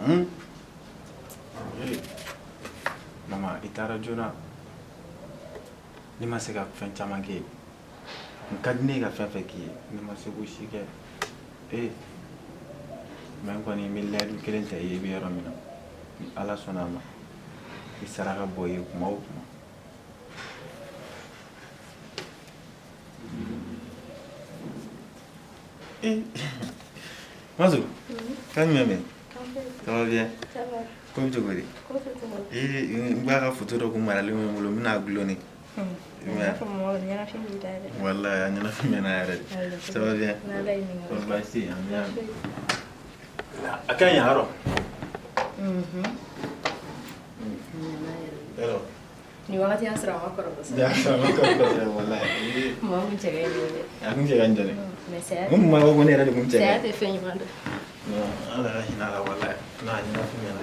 Ee mama, i taara joona, ne ma se ka fɛn caman kɛ. N ka di ne ye ka fɛn fɛn k'i ye, ne ma se k'o si kɛ. Ee, mais n kɔni n bɛ layidu kelen ta i ye, i bɛ yɔrɔ min na, ni Ala sɔnna a ma, i saraka bɔ i ye kuma o kuma. Eh, Mazu, kan jumɛn bɛ yen? Ça va bien? Ko bɛ cogo di? Ee, n ba ka foto dɔ kun maralen bɛ n bolo, n bɛna dulon ne. Walayi, a ɲɛnafin bɛ n na yɛrɛ de. Ça va bien? Kɔri baasi tɛ yen? An bɛ yan. A ka ɲi yan yɔrɔ? Yɔrɔ. Nin wagati y'a sɔrɔ a ma kɔrɔ kosɛbɛ. Y'a sɔrɔ a ma kɔrɔ kosɛbɛ walayi. Maa mun cɛ ka ɲi dɛ. A kun cɛ ka ɲi dɛ. Mais saya Mun kun b'a fɔ ko ne yɛrɛ de kun cɛ ka ɲi. Saya tɛ fɛn ɲuman dɔn. Non, Ala ka hinɛ a la walayi. Non, a ɲɛnafin bɛ n na.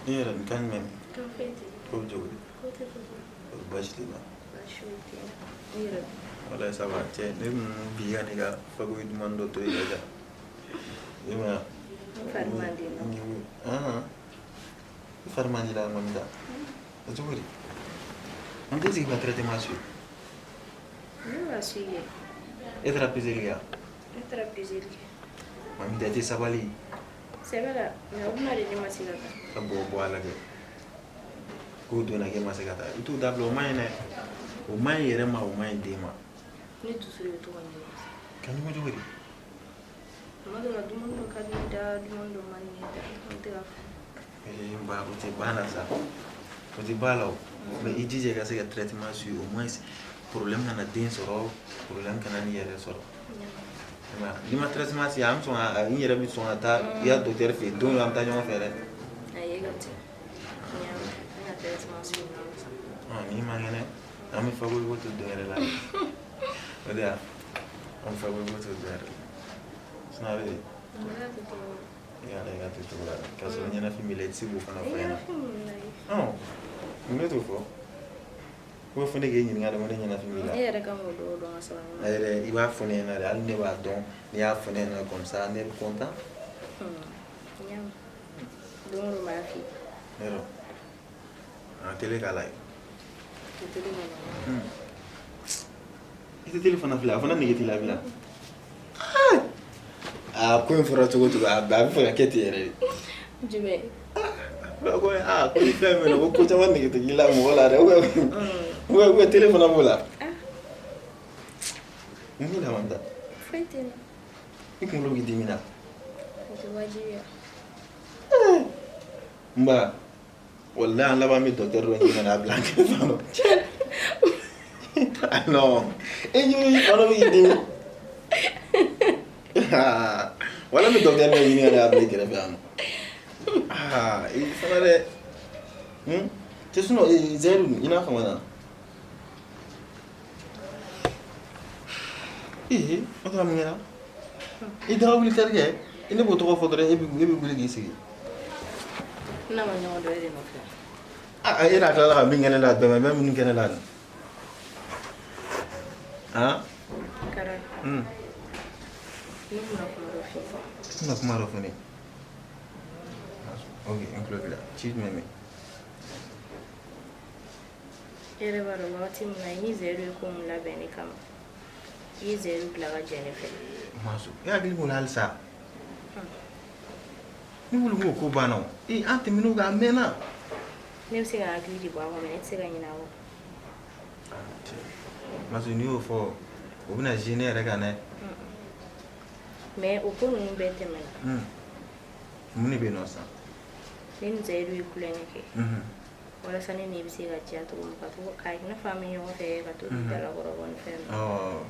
E yɛrɛ nin kan jumɛn? Kan foyi tɛ. Ko bɛ cogo di? Ko tɛ cogo. Baasi t'i la? Baasi foyi tɛ n na. I yɛrɛ dun? Walayi, ça va cɛ. Ne kun bi ka ne ka fakoyi dumani dɔ to yen ka ja. I m'a ye wa? N fari man di n na. Ah. I fari man di la kɔni da. O cogo di? An tɛ sigi ka traitement suivre. Ne b'a suivre. E taara peseli kɛ wa? Ne taara peseli kɛ. Mami da, i tɛ sabali. Sɛbɛ la, mais o bɛna de ne ma se ka taa. Ka bɔ bɔ a la kɛ. K'o donna k'e ma se ka taa. I t'o dabila, o man ɲi dɛ. O man ɲi yɛrɛ ma, o man ɲi den ma. Ne dusu de bɛ to ka ɲugun. Ka ɲugun cogo di? Tuma dɔ la dumuni dɔ ka di ne da, dumuni dɔ man di ne da. Ne tɛ ka faamu. Ee, n ba, o tɛ ban na sa. O tɛ ban la o. Mais i jija i ka se ka traitement suivre au moins problème kana den sɔrɔ, problème kana n'i yɛrɛ sɔrɔ. N'i ma traitement suivre, an bɛ sɔn ka n yɛrɛ bɛ sɔn ka taa i ka docteur fɛ yen don dɔ, an bɛ taa ɲɔgɔn fɛ dɛ. Ayi, e ka ten. N y'a mɛn. N ka traitement suivre n'Ala sɔnna. N'i man kɛnɛ, an bɛ fakoyi ko to don yɛrɛ la. O de y'a an bɛ fakoyi ko to don yɛrɛ la. Sinon a bɛ di? N'a tɛ cogo la. I y'a i ka to cogo la k'a sɔrɔ ɲɛnafin b'i la, i tɛ se k'o fana fɔ ɲɛna. Ɲɛnafin mun na ye? Mun ne t'o fɔ? Ko fo ne k'e ɲininka de ko ne ɲɛnafin b'i la. E yɛrɛ kan k'o dɔw dɔn ka sɔrɔ ne ma. A yɛrɛ, i b'a fɔ ne ɲɛna de, hali ne b'a dɔn, n'i y'a fɔ ne ɲɛna comme ça, ne bɛ content. N y'a mɛn. Don o don n b'a f'i ye. Yɔrɔ, an télé k'a la ye. O télé ma nɔgɔn. I tɛ télé fana filɛ, a fana nege t'i la bilan. Aa, ko in fɔra cogo o cogo, a bɛ fɛ ka kɛ ten yɛrɛ de. Jumɛn? Ko aa, ko ni fɛn min ko ko caman nege tɛ k'i la mɔgɔ la dɛ, ou bien télé fana b'o la. Mun b'i la, Mamita? Foyi tɛ n na. I kunkolo b'i dimi na? O tɛ wajibi ye. N ba, walahi, an laban bɛ docteur dɔ ɲini ka n'a bila an kɛrɛfɛ yan nɔ. Ah non, e ɲimi kɔnɔ b'i dimi. Wala n bɛ docteur dɔ ɲini ka n'a bila i kɛrɛfɛ yan nɔ. Ah, i fana dɛ. Cɛ, sinon Zayidu i n'a fama na. Ee, o tora mun kɛra? I daga wuli terikɛ, i ne b'o tɔgɔ fɔ dɔrɔn, e bɛ wuli k'i sigi. N'a ma ɲɔgɔn dɔn e de nɔfɛ. Ah, e n'a tilala ka min kɛ ne la, bɛn bɛ minnu kɛ ne la nin. Han? Kara. Ne bɛna kuma dɔ f'i ye. I bɛna kuma dɔ fɔ ne ye. Ok, n tulo b'i la. Ci jumɛn bɛ yen? E yɛrɛ b'a dɔn wagati min na i ni Zayidu ye ko min labɛn ne kama. I ye Zayidu bila ka jɛn ne fɛ. Masu, e hakili b'o la halisa? Ne bolo k'o ko banna o. Ee, an tɛmɛn'o kan a mɛnna. Ne bɛ se ka hakili de bɔ a kɔ, mais ne tɛ se ka ɲinɛ a kɔ. Masu, n'i y'o fɔ, o bɛna jouer ne yɛrɛ kan dɛ. Mais o ko ninnu bɛɛ tɛmɛna. Mun de bɛ yen nɔ sisan? Ne ni Zayidu ye tulonkɛ kɛ. Walasa ne ni bɛ se ka diya cogo min, ka to ka i n'a fɔ an bɛ ɲɔgɔn fɛ, ka to k'i dalakɔrɔbɔ ni fɛn ninnu.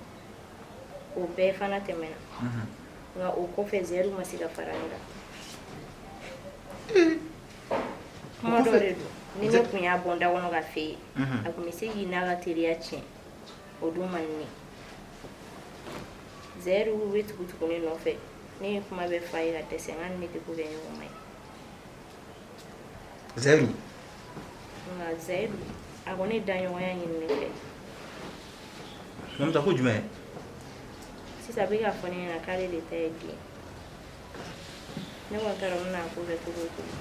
O bɛɛ fana tɛmɛna. Nka o kɔfɛ, Zayidu ma se ka fara ne kan. Kuma dɔ de don. Ni ne tun y'a bɔ n da kɔnɔ ka f'e ye, a tun bɛ se k'i n'a ka teriya tiɲɛ. O dun man di ne ye. Zayidu bɛ tugu tugu ne nɔfɛ. Ne ye kuma bɛɛ f'a ye ka dɛsɛ, n k'a ni ne tɛ ko kɛ ɲɔgɔn ma ye. Zayidu? Nka Zayidu, a ko ne daɲɔgɔnya ɲini ne fɛ. Mamita, ko jumɛn? Sisan a bɛ k'a fɔ ne ɲɛna k'ale de ta ye den. Ne kɔni t'a dɔn n bɛna a ko kɛ cogo o cogo.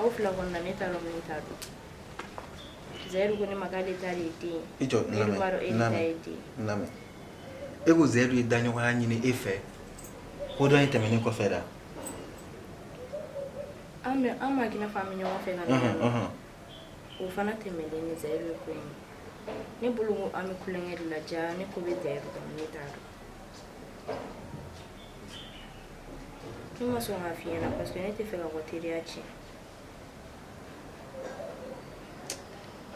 Aw fila kɔni na, ne t'a dɔn min ta don. Zayidu ko ne ma k'ale ta de ye den ye. I jɔ, n Ne dun b'a dɔn e lamɛn, n de ta lamɛn, ye den ye. N lamɛn. E ko Zayidu ye daɲɔgɔnya ɲini e fɛ ko dɔ in tɛmɛnen kɔfɛ da. An bɛ an ma k'i n'a fɔ an bɛ ɲɔgɔn fɛ ka na yan nɔ. O fana tɛmɛnen ni Zayidu ye ko in ye. Ne bolo ko an bɛ tulonkɛ de la, ja ne ko bɛ Zayidu kɔnɔ, ne t'a dɔn. Ne ma sɔn k'a f'i ɲɛna parce que ne tɛ fɛ k'aw ka teriya tiɲɛ.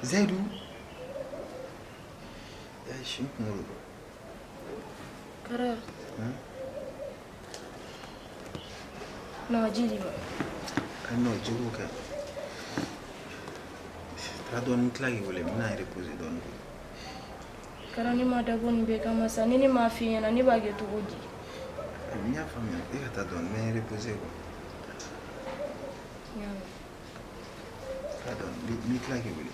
Zayidu, si n kunkolo. Kara. Na ka ji di ma. Ayi non, jiko kɛ. Taa dɔɔni, tila k'i wele, n bɛna reposer dɔɔni. Kara, ne ma dabɔ nin bɛɛ kama sa. Ni ne m'a f'i ɲɛna, ne b'a kɛ cogo di? N y'a faamuya, e ka taa dɔɔni, n bɛ reposer quoi. N y'a mɛn. Taa dɔɔni, n bɛ tila k'i wele.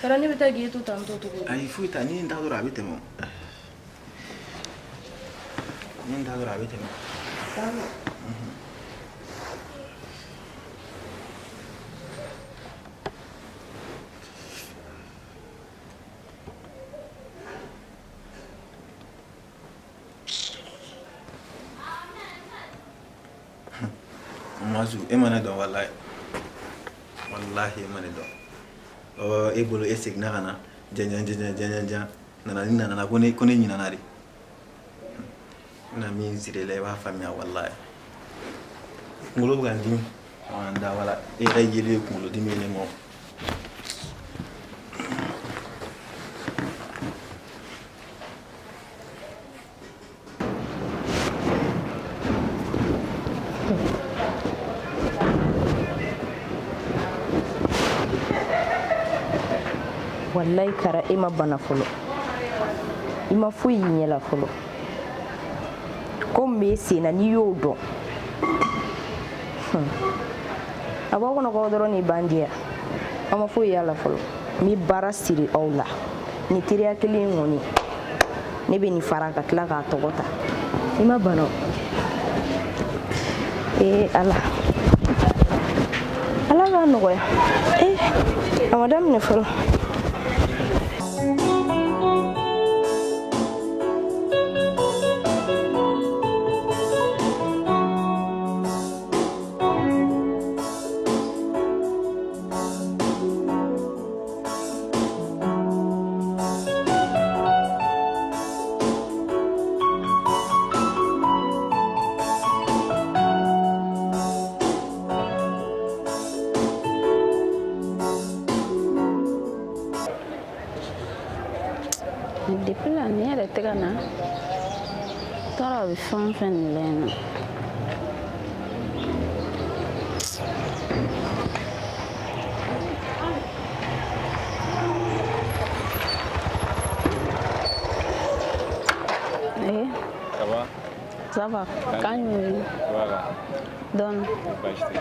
Kara, ne bɛ taa k'e to tan tɔ cogo di? Ayi, foyi t'a, ni n taa dɔrɔn a bɛ tɛmɛ o. Ni n taa dɔrɔn a bɛ tɛmɛ. D'accord. Mazu, e ma ne dɔn walahi. Walahi, e ma ne dɔn. Ɔ, e bolo e seginna ka na jan jan jan jan jan nana ni nana ko ne ɲinana de. N bɛna min siri i la, i b'a faamuya walahi. Kunkolo bɛ ka n dimi. N da wala e yɛrɛ yeli ye kunkolodimi ye ne ma. Wallahi Kara, e ma bana fɔlɔ, i ma foyi y'i ɲɛ la fɔlɔ. Ko min b'e sen na, n'i y'o dɔn, a b'aw kɔnɔ k'aw dɔrɔn ni ban diya. Aw ma foyi y'a la fɔlɔ. N bɛ baara siri aw la nin teriya kelen in kɔni, ne bɛ nin fara ka tila k'a tɔgɔ ta. I ma bana o. Ee Ala, Ala k'a nɔgɔya. Ee, a ma daminɛ fɔlɔ. Depuis la ne yɛrɛ tɛ ka na tɔɔrɔ a bɛ fɛn o fɛn de la yen nɔ. Eh, Ça va? Ça va. Kan jumɛn? Ça va ka? Dɔɔni. Baasi tɛ.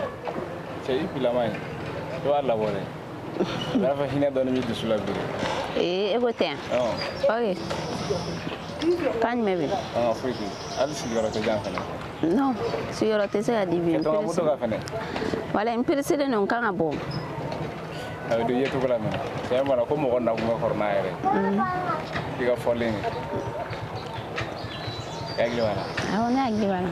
Cɛ, i bilama ye. I b'a labɔ dɛ. A b'a fɔ hinɛ dɔɔni b'i dusu la bi dɛ. Ee, e ko ten? Ɔn. Ok. Kan jumɛn bɛ yen? Ɔn, foyi tɛ. Hali sigiyɔrɔ tɛ jan fɛnɛ. Non, sigiyɔrɔ tɛ se ka di bi. Kɛ to ka moto kan fɛnɛ. Wala n pereselen don, n kan ka bɔ. A bɛ don i ye cogo la mɛnɛ. Tiɲɛ mara ko mɔgɔ nakun ka kɔrɔ n'a yɛrɛ. I ka fɔlen de. I hakili b'a la? Awɔ, ne hakili b'a la.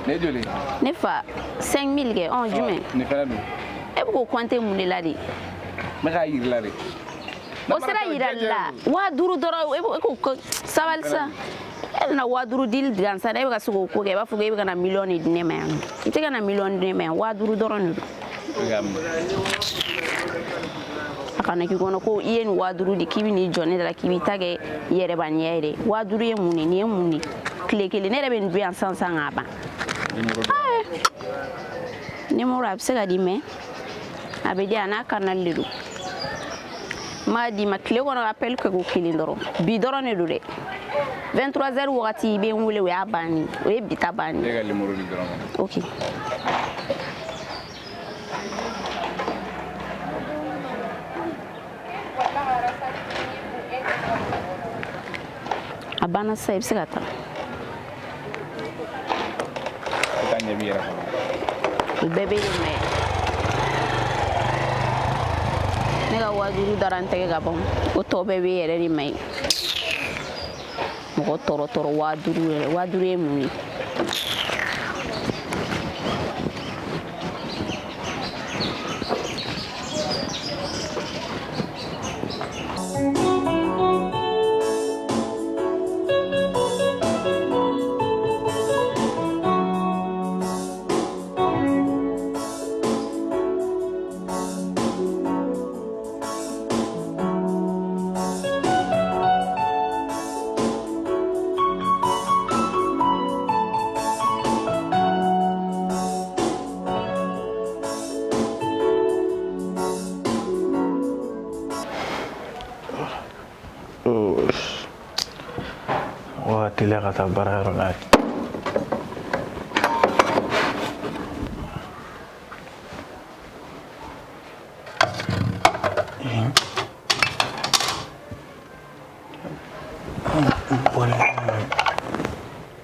Ne joli? Ne fa, 5000 kɛ, ɔn jumɛn? Nin fɛnɛ dun. E bɛ k'o compter mun de la de? N bɛ k'a yir'i la de. O sera yirali la. 5000 dɔrɔn, e ko sabali sa. E bɛna 5000 dili gansan, e bɛ ka se k'o ko kɛ, i b'a fɔ ko e bɛ ka na miliyɔn de di ne ma yan nɔ. I tɛ ka na miliyɔn di ne ma yan, 5000 dɔrɔn de don. A kana k'i kɔnɔ ko i ye nin 5000 di k'i bɛ n'i jɔ ne da la k'i b'i ta kɛ yɛrɛbaniya ye dɛ. 5000 ye mun de ye? Nin ye mun de ye? Tile kelen ne yɛrɛ bɛ nin dun yan sisan sisan k'a ban. Numéro a bɛ se ka di, mais a bɛ di a n'a canal de don. N b'a d'i ma tile kɔnɔ, appel kɛ ko kelen dɔrɔn. Bi dɔrɔn de don dɛ. 23 heures wagati i bɛ n wele, o y'a bannen, o ye bi ta bannen. E ka numéro di dɔrɔn. Ok. banna sisan, i bɛ se ka taa. I ta ɲɛ b'i yɛrɛ kɔnɔ. O bɛɛ b'e de nɔ ye. Ne ka 5000 dara n tɛgɛ ka ban, o tɔ bɛɛ b'e yɛrɛ de ma ye. Mɔgɔ tɔɔrɔ tɔɔrɔ 5000 yɛrɛ, 5000 ye mun ye? Wa teliya ka taa baarayɔrɔ la.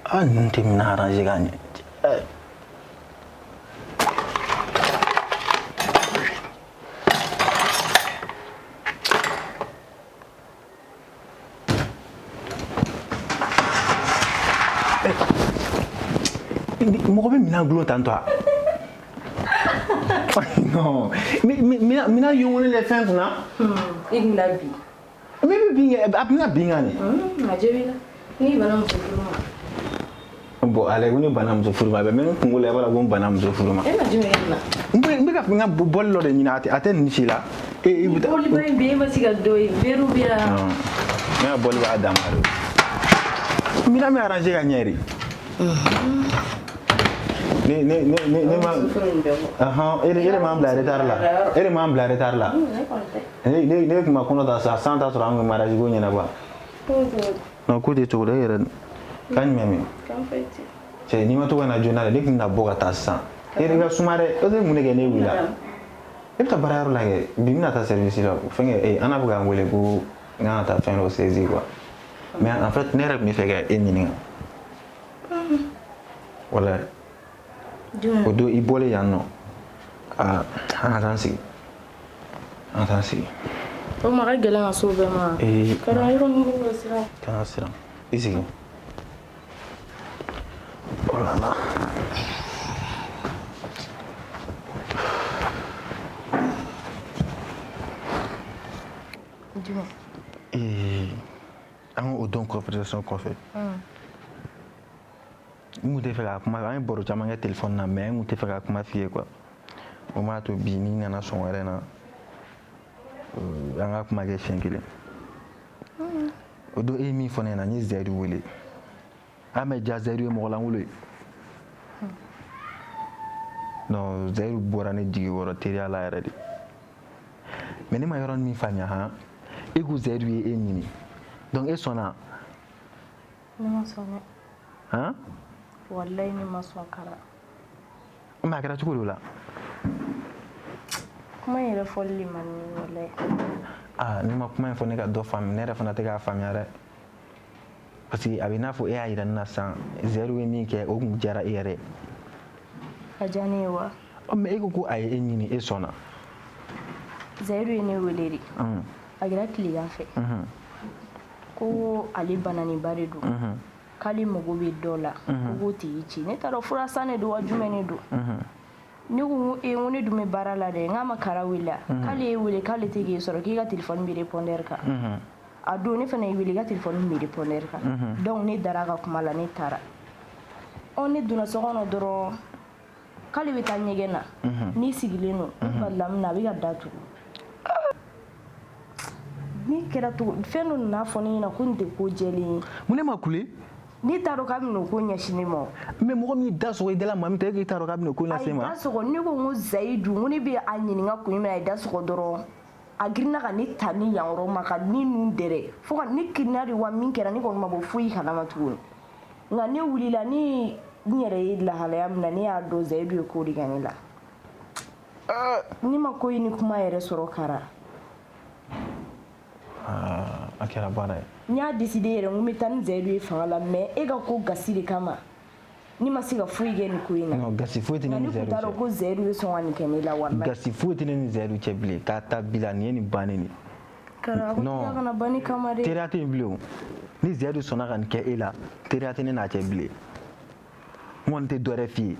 Ah, ninnu tɛ minɛn arranger ka ɲɛ. Mɔgɔ bɛ minɛn gulon tan tɔ a? Non, minɛn yongolen tɛ fɛn kunna. I bɛna bin. Ne bɛ bin kɛ, a bɛna bin kan de. A jaabi la. N'i banna muso furu ma. Bon, ale ko ne banna muso furu ma, a bɛ mɛn n kunkolo la, i b'a dɔn ko n banna muso furu ma. E ma jumɛn kɛ nin na? N bɛ ka n ka bɔli dɔ de ɲini, a tɛ nin si la. E i bɛ taa. Bɔliba in bɛ e ma se ka dɔ ye, berew bɛ yan. Ne ka bɔli b'a dan ma de. Minɛn bɛ arranger ka ɲɛ de. Ne ne ne ne ne ma. Ahan, e de m'an bila retard la. E de m'an bila retard la. Ne ne ne tun ma kɔnɔ ta sa, san t'a sɔrɔ an kun mariage ko ɲɛnabɔ. Non, ko tɛ cogo dɔ, e yɛrɛ kan jumɛn min? Cɛ, n'i ma to ka na joona dɛ, ne tun bɛna bɔ ka taa sisan. E yɛrɛ ka suma dɛ, e tɛ mun de kɛ ne wulila? E bɛ taa baarayɔrɔ la kɛ, bi n bɛna taa service la. Fɛnkɛ, Ana bɛ ka n wele ko n kan ka taa fɛn dɔ saisir quoi. Mais en fait, ne yɛrɛ tun bɛ fɛ ka e ɲininka. Walayi. O don i bɔlen yan nɔ, aa, an ka taa an sigi. An ka taa an sigi. O ma ka gɛlɛn ka s'o bɛɛ ma. Ee. Kɛra yɔrɔ min bɛ siran. Kana siran. I sigi. Oh là là. Jumɛn? Ee, an k'o don conversation kɔfɛ. N kun tɛ fɛ ka kuma, an ye baro caman kɛ téléphone na, mais n kun tɛ fɛ ka kuma f'i ye quoi. O m'a to bi n'i nana sɔn wɛrɛ na, an ka kuma kɛ siɲɛ kelen. O don e ye min fɔ ne ɲɛna, n ye Zayidu wele. An bɛ ja Zayidu ye mɔgɔ lankolon ye. Non, Zayidu bɔra ne jigi kɔrɔ teriya la yɛrɛ de. Mais ne ma yɔrɔ min faamuya han, e ko Zayidu ye e ɲini. Donc e sɔnna? Ne ma sɔn dɛ. Han? Walayi ne ma sɔn Kara. Mais a kɛra cogo di o la? Kuma in yɛrɛ fɔli de man di ne ye walayi. Ah, ne ma kuma in fɔ ne ka dɔ faamu, ne yɛrɛ fana tɛ k'a faamuya dɛ. Parce que a bɛ i n'a fɔ e y'a yira ne na sisan, Zayidu ye min kɛ, o kun diyara e yɛrɛ ye. A diya ne ye wa? Ɔ, mais e ko ko a ye e ɲini, e sɔnna. Zayidu ye ne wele de. A kɛra tilegan fɛ. Ko ale bananiba de don. K'ale mago bɛ dɔ la. Ko k'o tigi ci. Ne t'a dɔn fura san de don wa jumɛn de don. Ne ko n ko ee, n ko ne dun bɛ baara la dɛ, n k'a ma Kara wele a? K'ale ye wele k'ale tɛ k'e sɔrɔ, k'i ka téléphone bɛ répondeur kan. A don ne fana y'i wele, i ka téléphone bɛ répondeur kan. Donc ne dara a ka kuma la, ne taara. Ɔ, ne donna so kɔnɔ dɔrɔn, k'ale bɛ taa ɲɛgɛn na. Ne sigilen don, ne balila min na, a bɛ ka da tugu. Ne kɛra cogo, fɛn dɔ nana fɔ ne ɲɛna ko nin tɛ ko jɛlen ye. Mun ne ma kule? Ne t'a dɔn k'a bɛna o ko ɲɛsin ne ma. Mais mɔgɔ min da sɔgɔ i da la maa min tɛ, e k'i t'a dɔn k'a bɛna o ko lase e ma? A ye da sɔgɔ, ne ko n ko Zayidu, n ko ne bɛ a ɲininka kun jumɛn na, a ye da sɔgɔ dɔrɔn. A girinna ka ne ta ni yan yɔrɔ ma, ka ne nun dɛrɛ. Fo ka ne kirinna de wa min kɛra, ne kɔni ma bɔ foyi kalama tuguni. Nka ne wulila, ne n yɛrɛ ye lahalaya min na, ne y'a dɔn Zayidu ye ko de kɛ ne la. Ne ma ko in ni kuma yɛrɛ sɔrɔ Kara. a kɛra baara ye. N y'a décidé yɛrɛ n ko n bɛ taa ni Zayidu ye fanga la, mais e ka ko gasi de kama ne ma se ka foyi kɛ nin ko in na. Non, gasi foyi tɛ ne ni Zayidu cɛ. Ne tun t'a dɔn ko Zayidu bɛ sɔn ka nin kɛ ne la, walahi. Gasi foyi tɛ ne ni Zayidu cɛ bilen, k'a ta bi la nin ye nin bannen de. Kara, a ko teriya kana ban ne kama dɛ. Teriya tɛ yen bilen o. Ni Zayidu sɔnna ka nin kɛ e la, teriya tɛ ne n'a cɛ bilen. N kɔni tɛ dɔ wɛrɛ f'i ye.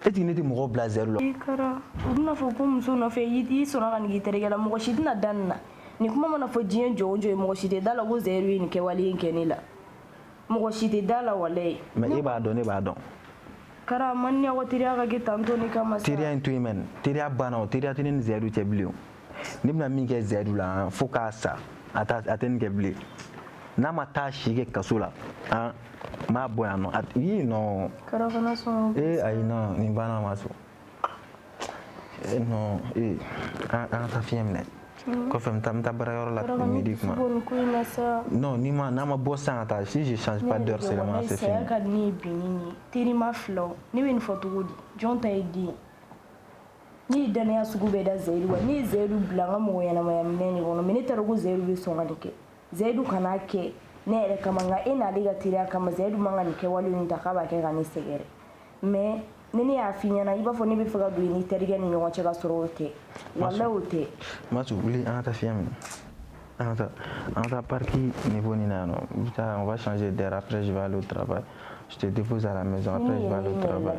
Est-ce que ne tɛ mɔgɔ bila Zayidu la? I Kara, u bɛna fɔ ko muso nɔfɛ i sɔnna ka nin k'i terikɛ la, mɔgɔ si tɛna da nin na. Nin kuma mana fɔ diɲɛ jɔn o jɔn ye, mɔgɔ si tɛ da la ko Zayidu ye nin kɛwale in kɛ ne la. Mɔgɔ si tɛ da la, walayi. Mais e b'a dɔn, ne b'a dɔn. Kara, a man di ne ye aw ka teriya ka kɛ tantɔ ne kama sa. Teriya in to yen mɛn. Teriya banna o, teriya tɛ ne ni Zayidu cɛ bilen o. Ne bɛna min kɛ Zayidu la, fo k'a sa, a tɛ nin kɛ bilen. N'a ma taa si kɛ kaso la, n b'a bɔ yan nɔ. Ii non. Kara, kana sɔn. Ee ayi non, nin banna ma sɔn. Eh non, ee an ka taa fiɲɛ minɛ. Kɔfɛ n bɛ taa baarayɔrɔ la midi kuma. Non, ni ma n'a ma bɔ sisan ka taa, si je change pas d'heure seulement, c'est fini. Saya ka di ne ye bi ni nin ye. Terima filaw, ne bɛ nin fɔ cogo di? Jɔn ta ye den ye? Ne ye danaya sugu bɛɛ da Zayidu kan. Ne ye Zayidu bila n ka mɔgɔ ɲɛnamaya minɛn de kɔnɔ, mais ne t'a dɔn ko Zayidu bɛ sɔn ka nin kɛ. Zayidu kan'a kɛ ne yɛrɛ kama, nka e n'ale ka teriya kama, Zayidu man ka nin kɛwale in ta k'a b'a kɛ ka ne sɛgɛrɛ. Mais ni ne y'a f'i ɲɛna, i b'a fɔ ne bɛ fɛ ka don i ni terikɛ ni ɲɔgɔn cɛ ka sɔrɔ o tɛ. Walahi o tɛ. Masu, wuli an ka taa fiɲɛ minɛ. An ka taa parc niveau nin na yan nɔ. On va changer d'air, après je vais aller au travail. Je te dépose à la maison, après je vais aller au travail.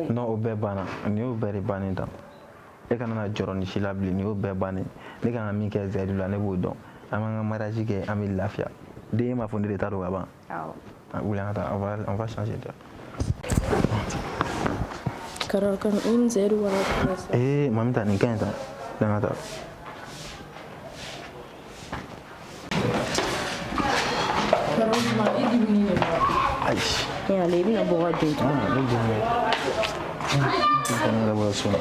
Non, o bɛɛ banna. Nin y'o bɛɛ de bannen tan. E kana na jɔrɔ ni si la bilen, nin y'o bɛɛ bannen. Ne kan ka min kɛ Zayidu la, ne b'o dɔn. An b'an ka mariage kɛ, an bɛ lafiya. Den m'a fɔ ne de ta don ka ban. Awɔ. Wuli an ka taa, on va changer d'air. Kara, kan i ni Zayidu kana kɛlɛ sa. Ee Mamita, nin ka ɲi tan. An ka taa. Kara, o tuma i diminen de don. Ayi. Yala i bɛna bɔ ka don tuguni. Ne diminen. Ne yɛrɛ bɔra so la.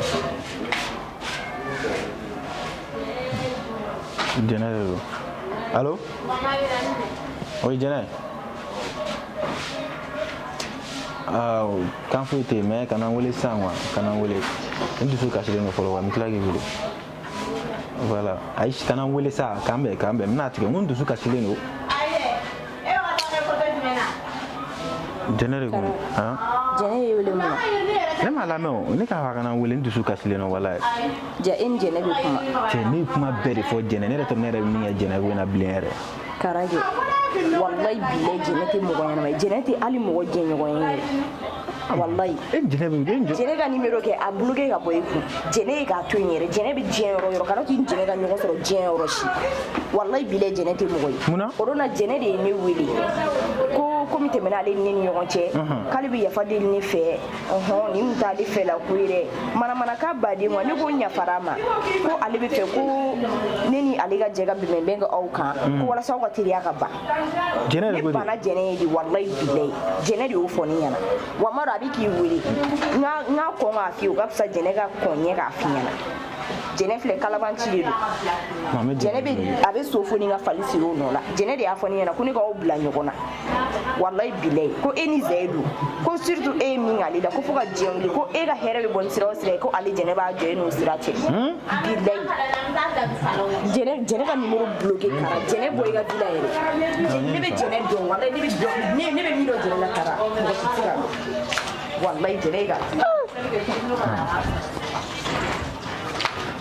Jɛnɛ de don. Allo? Oui, Jɛnɛ. Kan foyi tɛ yen, mais kana n wele sisan quoi, kana n wele. N dusu kasilen don fɔlɔ quoi, n bɛ tila k'i wele. Voilà. Ayi, kana n wele sa, k'an bɛn, k'an bɛn. N bɛna tigɛ, n ko n dusu kasilen don. Jɛnɛ de ko, han? Jɛnɛ y'e wele mun na? Ne m'a lamɛn o, ne k'a fɔ a kana n wele, n dusu kasilen don walayi. Ja, e ni Jɛnɛ bɛ kuma. Cɛ, ne ye kuma bɛɛ de fɔ Jɛnɛ, ne yɛrɛ tɛ ne yɛrɛ bɛ min kɛ Jɛnɛ ko in na bilen yɛrɛ. Kara kɛ, walayi bilayi Jɛnɛ tɛ mɔgɔ ɲɛnama ye, Jɛnɛ tɛ hali mɔgɔ jɛɲɔgɔn ye yɛrɛ. Walayi. E Jɛnɛ bɛ Jɛnɛ ka numéro kɛ a bloqué ka bɔ e kun. Jɛnɛ ye k'a to yen yɛrɛ, Jɛnɛ bɛ diɲɛ yɔrɔ o yɔrɔ, kana k'i ni Jɛnɛ ka ɲɔgɔn sɔrɔ diɲɛ yɔrɔ si. Walayi bilayi Jɛnɛ tɛ mɔgɔ ye. Munna? O don na Jɛnɛ de ye ne wele ko komi tɛmɛna ale ni ne ni ɲɔgɔn cɛ, k'ale bɛ yafa deli ne fɛ, ɔhɔn nin tun t'ale fɛ la ko ye dɛ. Manamanakan baden wa, ne ko n yafara a ma, ko ale bɛ fɛ ko ne ni ale ka jɛ ka bɛnbɛn kɛ aw kan, ko walasa aw ka teriya ka ban. Jɛnɛ de ko Ne ten. banna Jɛnɛ ye de, walayi bilayi. Jɛnɛ de y'o fɔ ne ɲɛna. Wa n b'a dɔn a bɛ k'i wele. N ka kɔn k'a f'i ye, o ka fisa Jɛnɛ ka kɔn ɲɛ k'a f'i ɲɛna. Jɛnɛ filɛ, kalabanci de don. Jɛnɛ bɛ a bɛ so fo ni ka fali siri o nɔ la. Jɛnɛ de y'a fɔ ne ɲɛna ko ne k'aw bila ɲɔgɔn na. Walayi bilayi, ko e ni Zayidu, ko surtout e ye min k'ale la, ko fo ka diɲɛ wuli, ko e ka hɛrɛ bɛ bɔ ni sira o sira ye, ko ale Jɛnɛ b'a jɔ e n'o sira cɛ. Bilayi. Jɛnɛ ka numéro bloqué Kara, Jɛnɛ bɔ i ka vie la yɛrɛ. Ne bɛ Jɛnɛ dɔn, walayi ne bɛ dɔn, ne bɛ min dɔn Jɛnɛ la Kara, mɔgɔ si tɛ se k'a dɔn. Walayi Jɛnɛ ye k'a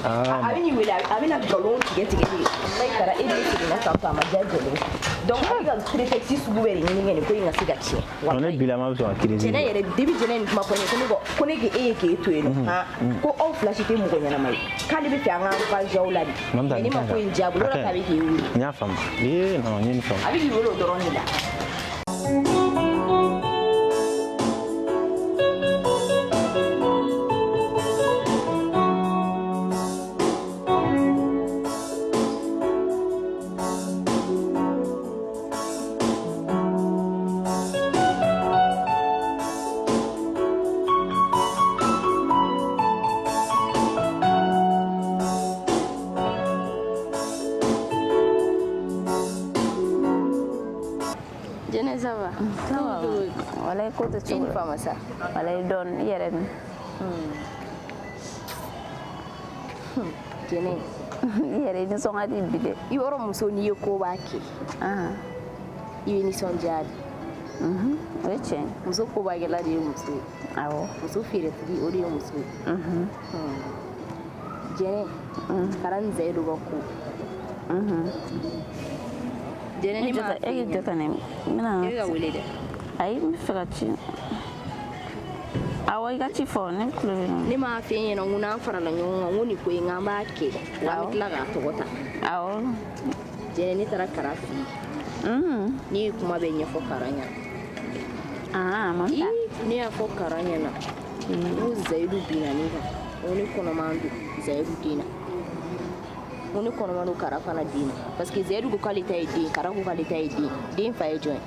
a bɛ n'i wele, a bɛna nkalon tigɛ tigɛ de. Walayi Kara, e de seginna tan tɔ, a ma diya Jɛnɛ ye. Donc a bɛ ka prétexte sugu bɛɛ de ɲini kɛ nin ko in ka se ka tiɲɛ. Ne bilama bɛ sɔn ka crise. Jɛnɛ yɛrɛ, depuis Jɛnɛ ye nin kuma fɔ ne ye, ko ne k'e ye k'e to yen nɔ, han, ko aw fila si tɛ mɔgɔ ɲɛnama ye, k'ale bɛ fɛ an k'an ba jaw la de. Mais ne ma ko in diya a bolo, o de la k'a bɛ k'e wele. N y'a faamu. Ee non, n ye nin faamu. A bɛ k'i wele o dɔrɔn de la. Jɛnɛ, ça va? Ça va. Walayi ko tɛ cogo la. I ni fama sa. Walayi dɔɔni, i yɛrɛ dun? Jɛnɛ. I yɛrɛ i nisɔn ka di bi dɛ. I yɔrɔ muso n'i ye ko b'a kɛ, i bɛ nisɔndiya de. O ye tiɲɛ ye. Muso kobakɛla de ye muso ye. Awɔ. Muso feeretigi o de ye muso ye. Jɛnɛ, Kara ni Zayidu ka ko. Jɛnɛ, ne m'a E k'i jɔ tan dɛ, n bɛna. E bɛ ka wele dɛ. Ayi, n bɛ fɛ ka ci. Awɔ, i ka ci fɔ, ne tulo bɛ na. Ne m'a f'e ɲɛna n ko n'an farala ɲɔgɔn kan, n ko nin ko in k'an b'a kɛ, wa an bɛ tila k'a tɔgɔ ta. Awɔ. Jɛnɛ, ne taara Kara fɛ yen. Ne ye kuma bɛɛ ɲɛfɔ Kara ɲɛna. Aa, Mamita. Ne y'a fɔ Kara ɲɛna n ko Zayidu binna ne kan, n ko ne kɔnɔman don Zayidu den na, n ko ne kɔnɔman don Kara fana den na, parce que Zayidu ko k'ale ta ye den, Kara ko k'ale ta ye den. Den fa ye jɔn ye?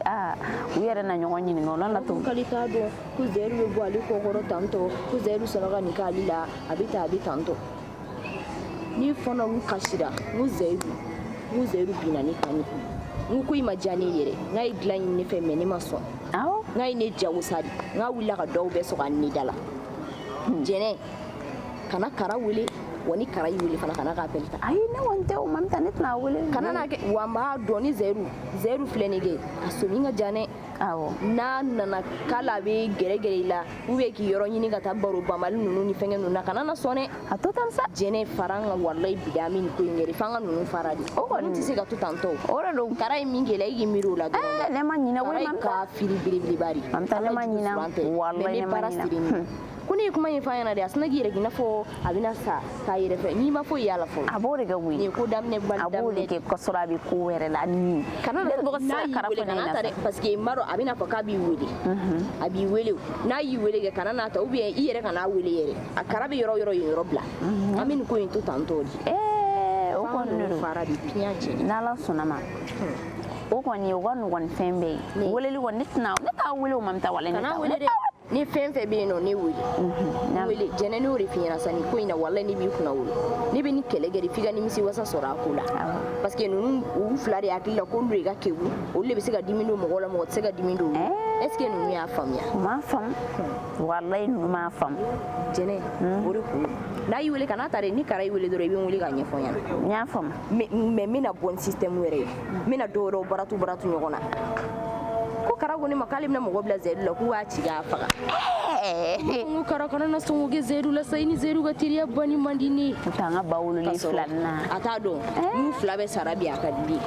Aa, u yɛrɛ na ɲɔgɔn ɲininka o la la to. K'ale t'a dɔn, ko Zayidu bɛ bɔ ale kɔkɔrɔ tantɔ, ko Zayidu sɔnna ka nin k'ale la, a bɛ tan, a bɛ tantɔ. Ne fana n kasira, n ko Zayidu, n ko Zayidu binna ne kan, ne n ko ko i ma diya ne yɛrɛ, n k'a ye dilan ɲini ne fɛ, mais ne ma sɔn. Awɔ. N k'a ye ne jagosa de, n k'a wulila ka dɔw bɛɛ sɔgɔ a ni da la. Jɛnɛ, kana Kara wele, wa ni Kara y'i wele fana, kana k'a appel ta. Ayi, ne kɔni tɛ o, Mamita, ne tɛna wele. Kana n'a kɛ, wa n b'a dɔn ni Zayidu, Zayidu filɛ nin kɛ, a somi ka jan dɛ. Awɔ. N'a nana k'ale a bɛ gɛrɛgɛrɛ i la, ou bien k'i yɔrɔ ɲini ka taa baro banbali ninnu ni fɛnkɛ ninnu na, kana na sɔn dɛ. A to tan sa. Jɛnɛ, fara an kan, walayi bi an bɛ nin ko in kɛ de, f'an ka ninnu fara de. O kɔni ninnu tɛ se ka to tan tɔ. O de don. Kara ye min kɛ la, e k'i miiri o la dɔrɔn. Ne ma ɲinɛ koyi, Kara ye Mamita. kafiri belebeleba de. Mamita, ne ma ɲinɛ. Walayi, ne ma ɲinɛ. Ko ne ye kuma in f'a ɲɛna de, a sinna k'i yɛrɛ k'i n'a fɔ a bɛna sa k'a yɛrɛ fɛ, n'i ma foyi y'a la fɔlɔ. A b'o de kɛ koyi. Nin ye ko daminɛ bali A b'o de daminɛ. kɛ k'a sɔrɔ a bɛ ko wɛrɛ la ni. Kana Ne mɔgɔ tɛ se n'a ka y'i Kara wele fɔ ne kana ta ɲɛna dɛ, parce que n b'a dɔn a bɛna fɔ k'a b'i wele. A b'i wele o, n'a y'i wele kɛ, kana n'a ta, ou bien i yɛrɛ kana wele yɛrɛ. A Kara bɛ yɔrɔ o yɔrɔ, yen yɔrɔ bila. An bɛ nin ko in to tan tɔ de. Ee, o kɔni de don. Fara de piɲa cɛ. N'Ala sɔnna ma. O kɔni, o ka nɔgɔn ni fɛn bɛɛ ye. Weleli kɔni, ne tɛna, ne t'a wele o, Mamita, walayi ne Kana t'a wele dɛ. Ni fɛn fɛn bɛ yen nɔ, ne wele. Wele Jɛnɛ, ne y'o de f'i ɲɛna sa nin ko in na, walayi ne b'i kunna wolo. Ne bɛ nin kɛlɛ kɛ de f'i ka nimisi wasa sɔrɔ a ko la. Parce que ninnu u fila de hakili la k'olu de ka kegun, olu de bɛ se ka dimi don mɔgɔw la, mɔgɔ tɛ se ka dimi don olu la. Est ce que ninnu y'a faamuya? U m'a faamu. Walayi ninnu m'a faamu. Jɛnɛ, o de kun. N'a y'i wele kana ta dɛ, ni Kara y'i wele dɔrɔn, i bɛ n wele k'a ɲɛfɔ n ɲɛna. N y'a faamu. Mais n bɛna bɔ ni système wɛrɛ ye. N bɛna dɔw wɛrɛw baratu baratu ɲɔgɔn na. Ko Kara ko ne ma k'ale bɛna mɔgɔ bila Zayidu la, k'u b'a ci k'a faga. N ko Kara kana na sɔn k'o kɛ Zayidu la sa, i ni Zayidu ka teriya banni man di ne ye. O t'an ka ba wololen fila nin na. A t'a dɔn n'u fila bɛɛ sara bi, a ka di ne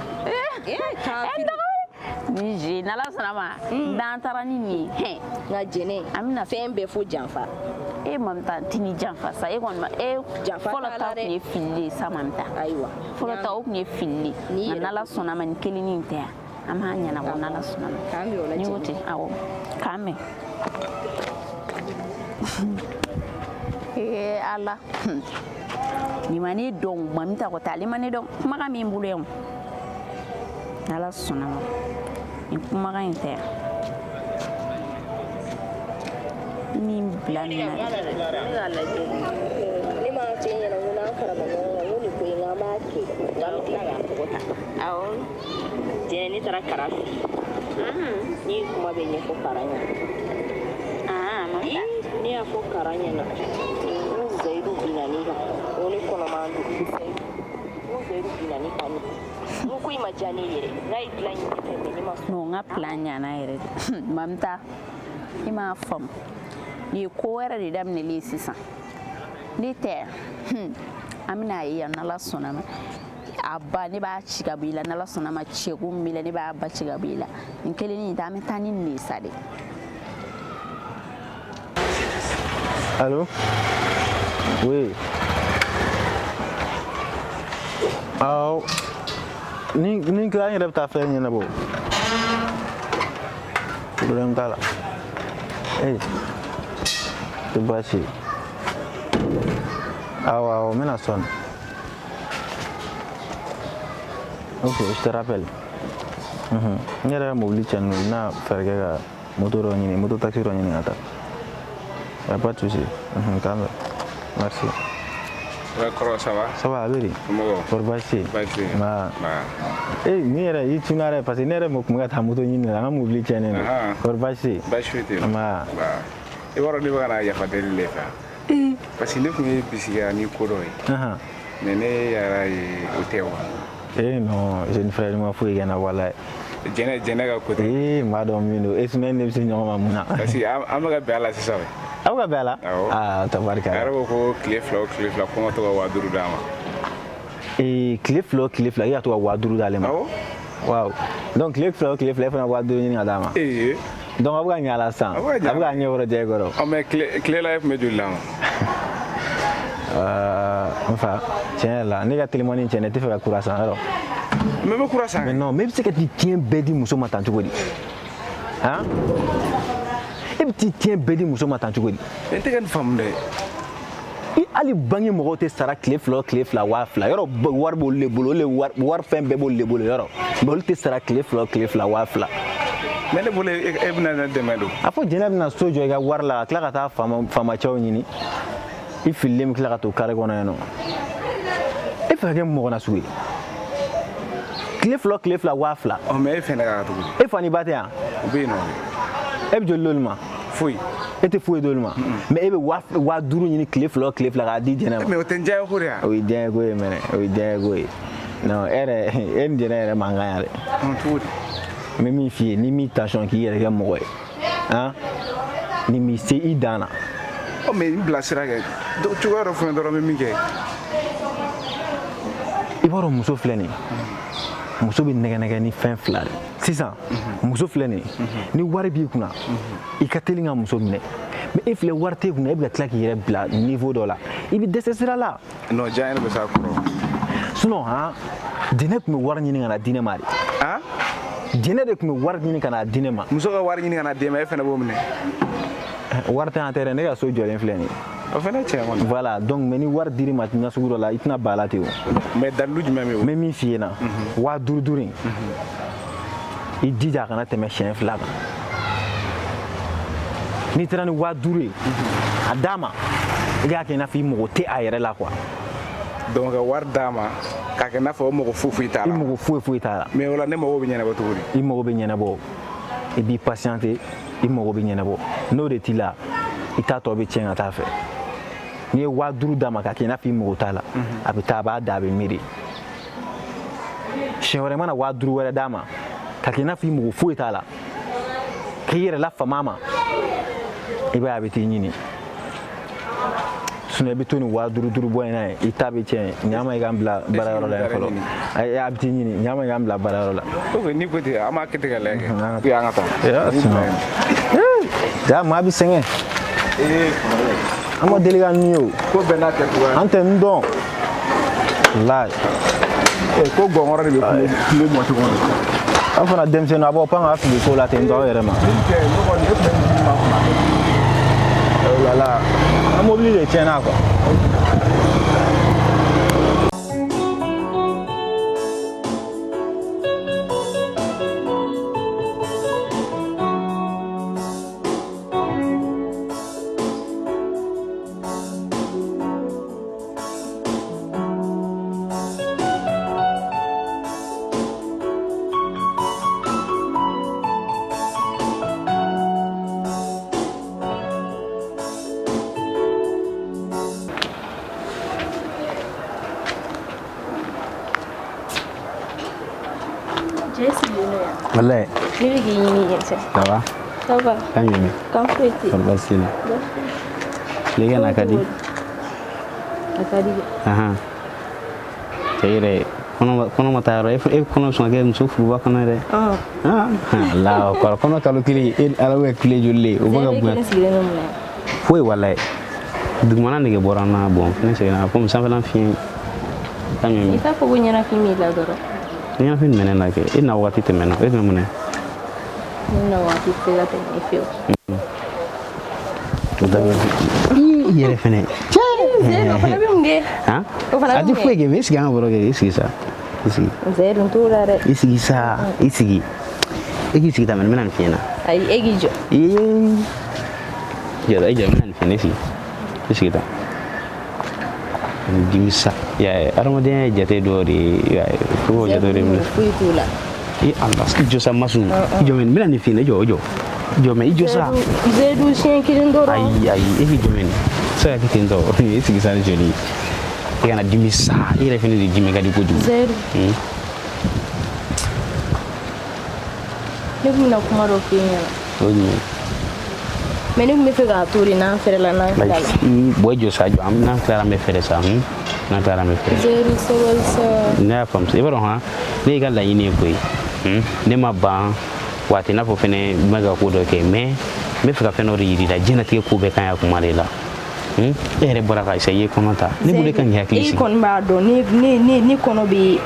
ye. Kafiri. Ni je n'Ala sɔnna ma, n'an taara ni nin ye. Nka Jɛnɛ, an bɛna fɛn bɛɛ fo janfa. E Mamita tɛ ni janfa sa, e kɔni ma e Janfa fɔlɔ t'a la ta dɛ. tun ye fili de ye sa, Mamita. Ayiwa. Fɔlɔ ta o tun ye fili de ye. Nka n'Ala sɔnna ma, nin kelennin tɛ yan. An b'a ɲɛnabɔ n'Ala sɔnna ma. K'an bɛn o la. N'i ko Jɛnɛ. ten, awɔ, k'an bɛn. Ee Ala, nin ma ne dɔn, Mamita ko tɛ, ale ma ne dɔn. Kumakan min bolo yan, n'Ala sɔnna ma, nin kumakan in tɛ yan. Min bila nin na. Ne m'a f'e ɲɛna n ko n'an farala ɲɔgɔn kan, n ko nin ko in k'an b'a kɛ, wa an bɛ tila k'a tɔgɔ ta. Awɔ. Jɛnɛ, ne taara Kara fɛ yen. Ne ye kuma bɛɛ ɲɛfɔ Kara ɲɛna. Mamita. Ne y'a fɔ Kara ɲɛna n ko Zayidu binna ne kan, n ko ne kɔnɔman don. N ko Zayidu binna ne kan, n ko ko in ma diya ne yɛrɛ, n k'a ye dilan ɲini ne fɛ, mais ne ma sɔn. Non, n ka plan ɲana yɛrɛ de. Mamita, i m'a faamu. Nin ye ko wɛrɛ de daminɛlen ye sisan. Ne tɛ, an bɛna ye yan n'Ala sɔnna ma. A ba, ne b'a ci ka bɔ i la n'Ala sɔnna ma, cɛko min b'i la, ne b'a ba ci ka bɔ i la. Nin kelennin in tɛ, an bɛ taa ni nin de ye sa dɛ. Allô? Oui. Awɔ. Ni tila, n yɛrɛ bɛ taa fɛn ɲɛnabɔ. Problème t'a la. Ee, tɛ baasi ye. Awɔ, awɔ, n bɛna sɔɔni. Ok, je te rappelle. N yɛrɛ ka mobili tiɲɛnen don, n bɛna fɛɛrɛ kɛ ka moto dɔ ɲini, moto taxi dɔ ɲini ka taa. Y a pas de souci. K'an bɛn. Merci. Ouais, kɔrɔ, ça va? Ça va, a bɛ di? Somɔgɔw? Kɔri baasi tɛ yen? Baasi tɛ yen. Nba. Nba. Ee, nin yɛrɛ i tunna dɛ, parce que ne yɛrɛ tun bɛ ka taa moto ɲini la, an ka mobili tiɲɛnen don. Kɔri baasi tɛ yen? Baasi foyi tɛ yen. Nba. Nba. I b'a dɔn ne bɛ ka na yafa deli de fɛ. Parce que ne tun ye bisigiya ni ko dɔ ye. Mais ne yɛrɛ ye o tɛ wa? Eh non, jeune frère, ma foyi kɛ n na walayi. Jɛnɛ ka côté. Eh, n b'a dɔn min don. E sinon e ni ne bɛ se ɲɔgɔn ma mun na? Parce que an bɛ ka bɛn a la sisan. Aw ka bɛn a la? Awɔ. Ah, tabarikala. A yɛrɛ ko ko tile 2 o tile 2 ko n ka to ka 5000 d'a ma. Eh, tile 2 o tile 2 i ka to ka 5000 d'ale ma. Awɔ. Waaw. Donc tile 2 o tile 2 e fana 5000 ɲini ka d'a ma. Ee. Donc a bɛ ka ɲɛ a la sisan. A bɛ ka ɲɛ. A bɛ ka ɲɛ kɔrɔ jɛ kɔrɔ. Ɔ mais tile la e tun bɛ joli d'a ma? N fa, tiɲɛ yɛrɛ la ne ka telimani tiɲɛ ne tɛ fɛ ka kura san yɔrɔ. Mais n bɛ kura san. Mais non, mais i bɛ se ka t'i tiɲɛ bɛɛ di muso ma tan cogo di? Han? E bɛ t'i tiɲɛ bɛɛ di muso ma tan cogo di? N tɛ ka nin faamu dɛ. I hali bange mɔgɔw tɛ sara tile 2 o tile 2 2000 yɔrɔ, wari b'olu de bolo, olu de wari fɛn bɛɛ b'olu de bolo yɔrɔ, mais olu tɛ sara tile 2 o tile 2 2000. Mais ne bolo e bɛna ne dɛmɛ don. A fɔ jɛnɛ bɛna so jɔ i ka wari la ka tila ka taa faamacɛw ɲini, i fililen bɛ tila ka to kare kɔnɔ yen nɔ. E fɛ ka kɛ mɔgɔ na sugu ye? Tile 2 o tile 2 2000. Ɔ mais e fɛnɛ ka cogo di? E fa ni ba tɛ yan? U bɛ yen nɔ. E bɛ joli d'olu ma? Foyi. E tɛ foyi d'olu ma. Mais e bɛ 5000 ɲini tile 2 o tile 2 k'a di jɛnɛ ma. Mais o tɛ n diya ko de ya. O ye diya ko ye mɛnɛ, o ye diya ko ye. Non, e yɛrɛ, e ni jɛnɛ yɛrɛ man kan yan dɛ. Cogo di? N bɛ min f'i ye, n'i m'i tension k'i yɛrɛ kɛ mɔgɔ ye, han, ni m'i se i dan na. Ɔ mais n bila sira kɛ cogoya dɔ fɔ n ye dɔrɔn n bɛ min kɛ. I b'a dɔn muso filɛ nin ye, muso bɛ nɛgɛ nɛgɛ ni fɛn fila de. Sisan muso filɛ nin ye, ni wari b'i kunna, i ka teli ka muso minɛ. Mais e filɛ wari t'e kunna, e bɛ ka tila k'i yɛrɛ bila niveau dɔ la, i bɛ dɛsɛ sira la. Non, diya yɛrɛ bɛ s'a kɔrɔ. Sinon han, jɛnɛ tun bɛ wari ɲini ka na di ne ma de. Han? Jɛnɛ de tun bɛ wari ɲini ka na di ne ma. Muso ka wari ɲini ka na d'e ma, e fana b'o minɛ. Wari tɛ an tɛ dɛ, ne ka so jɔlen filɛ nin ye. O fana tiɲɛ kɔni. Voilà, donc mais ni wari dir'i ma na sugu dɔ la, i tɛna ban a la ten o. Mais dalilu jumɛn bɛ yen? N bɛ min f'i ɲɛna, 5000 5000 in, i jija a kana tɛmɛ siɲɛ 2 kan. N'i taara ni 5000 ye, a d'a ma, i k'a kɛ i n'a fɔ i mago tɛ a yɛrɛ la quoi. Donc ka wari d'a ma k'a kɛ i n'a fɔ o mago foyi foyi t'a la. I mago foyi foyi t'a la. Mais o la ne mago bɛ ɲɛnabɔ cogo di? I mago bɛ ɲɛnabɔ, i b'i patienter, i mago bɛ ɲɛnabɔ. N'o de t'i la, i t'a tɔ bɛ tiɲɛ ka taa fɛ. N'i ye 5000 d'a ma k'a kɛ i n'a fɔ i mago t'a la, a bɛ taa a b'a da, a bɛ miiri. Siɲɛ wɛrɛ mana 5000 wɛrɛ d'a ma k'a kɛ i n'a fɔ i mago foyi t'a la, k'i yɛrɛ lafama a ma, i b'a ye a bɛ t'i ɲini. Sinon i bɛ to nin 5000 5000 bɔ in na yen, i ta bɛ tiɲɛ. Ɲama i ka n bila baarayɔrɔ la yen fɔlɔ. Ayi, a bɛ t'i ɲini, ɲama i ka n bila baarayɔrɔ la. Ok, n'i ko ten, an b'a kɛ ten ka lajɛ kɛ. An ka taa. Sinon. Ja, maa bɛ sɛgɛn. An ma deli ka nun ye o. Ko bɛɛ n'a kɛcogoya. An tɛ nun dɔn. Walayi. Ko gɔngɔrɔ de bɛ kungo mɔ cogo min. Aw fana denmisɛnninw, a b'aw pan ka fili ko la ten tɔ aw yɛrɛ ma. Min tɛ, ne kɔni e tun bɛ min ma kunna. Oh là là, an mobili de tiɲɛna quoi. Wallahi. Ne bɛ k'i ɲini yen cɛ. Ça va? Ça va. Kan jumɛn? Kan foyi tɛ. Kɔri baasi t'i la? Tile na ka di? A ka di. Ahan. Cɛ yɛrɛ kɔnɔ ma taa yɔrɔ, e kɔnɔ sɔn ka kɛ muso furuba kɔnɔ dɛ. Allahu akbar, kɔnɔ kalo kelen e ala bɛ kile joli le o bɛ ka bonya. Foyi walayi. Dugumana nege bɔra n na, bon ne seginna komi sanfɛla fiɲɛ. Kan jumɛn? I t'a fɔ ko ɲɛnafin b'i la dɔrɔn. Ɲɛnafin jumɛn ne na kɛ? E na waati tɛmɛna, e tun bɛ mun na? Ne na waati tɛ se ka tɛmɛ e fɛ o. I yɛrɛ fɛnɛ. Zeyidu, o fana bɛ mun kɛ? Han? O fana bɛ A mun tɛ foyi kɛ? kɛ, mais i sigi an ka baro kɛ, i sigi sa. I sigi. Zeyidu, n t'o la dɛ. I sigi sa, i sigi. E k'i sigi ta mɛ, n bɛna nin f'i ɲɛna. Ayi, e k'i jɔ. Ee. Jɔ, e jɔ, n bɛna nin f'i ɲɛna, i sigi. I sigi ta. Ni dimi sa. I y'a ye, adamadenya ye jate dɔ de ye, i y'a ye, fo k'o jate de minɛ. Foyi t'o la. I ala, i jɔ sa Masu. I jɔ mɛ, n bɛna nin f'i ɲɛna, i jɔ, i jɔ. I jɔ mɛ, i jɔ sa. Zeyidu, siɲɛ kelen dɔrɔn. Ayi, ayi, e k'i jɔ mɛ nin. Se ka kɛ ten tɔ, i sigi sa ni joli ye. E kana dimi sa, i yɛrɛ fɛnɛ de dimi ka di kojugu. Zayidu, ne kun bɛna kuma dɔ f'e ɲɛna. O ye jumɛn? Mais ne kun bɛ fɛ k'a to de n'an fɛrɛla, n'an tilala. Bɔn, i jɔ sa, jɔ, n'an tilara an bɛ fɛrɛ sa, n'an tilara an bɛ fɛrɛ. Zayidu, sabali sa. Ne y'a faamu, i b'a dɔn han, ne y'i ka laɲini ye koyi. Ne ma ban wa, a tɛ i n'a fɔ fɛnɛ n bɛ ka ko dɔ kɛ, mais n bɛ fɛ ka fɛn dɔ de yir'i la. Diɲɛlatigɛ ko bɛɛ kan y'a kuma de la. E yɛrɛ bɔra ka i ye kɔnɔ ta, ne bolo e kan k'i hakili E sigi. kɔni b'a dɔn, ne kɔnɔ bɛ